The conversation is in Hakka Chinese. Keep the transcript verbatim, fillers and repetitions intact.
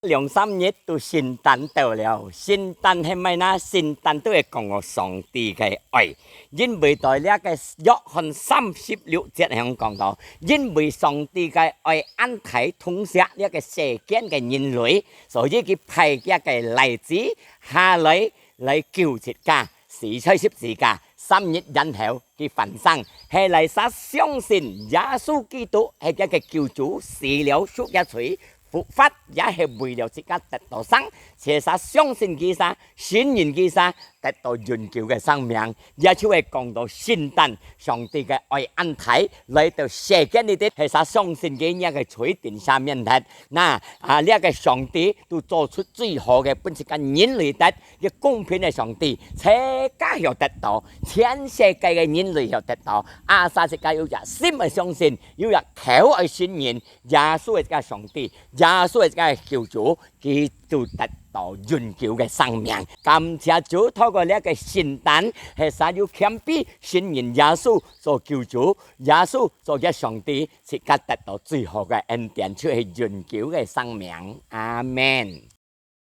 兩三日就聖誕到了，聖誕係麼个呢？聖誕就係講到上帝个愛，因為在這个約翰三十六節係講到，因為上帝个愛恁大，痛惜這个世間个人類，所以佢派佢个倈子下來，來救自家，死在十字架，三日然後佢翻生，係來儕相信耶穌基督係佢个救主，死了贖佢罪， 復活也係為了自家得到生，且儕相信佢儕，信任佢儕，得到永久个生命。也就係講到聖誕，上帝个愛恁大，來到世間裡底，係儕相信佢，若个罪定赦免忒。那，啊，這个上帝就做出最好个分自家人類得，一个公平个上帝，自家曉得到，全世界个人類曉得到，asal自家有一心个相信，有一口愛信任， 耶穌係自家上帝，耶穌係自家救主，佢就得到永久个生命。感謝主，透過這个聖誕，係儕有謙卑信任耶穌做救主，耶穌做佢上帝，自家得到最好个恩典，就係永久个生命。阿們。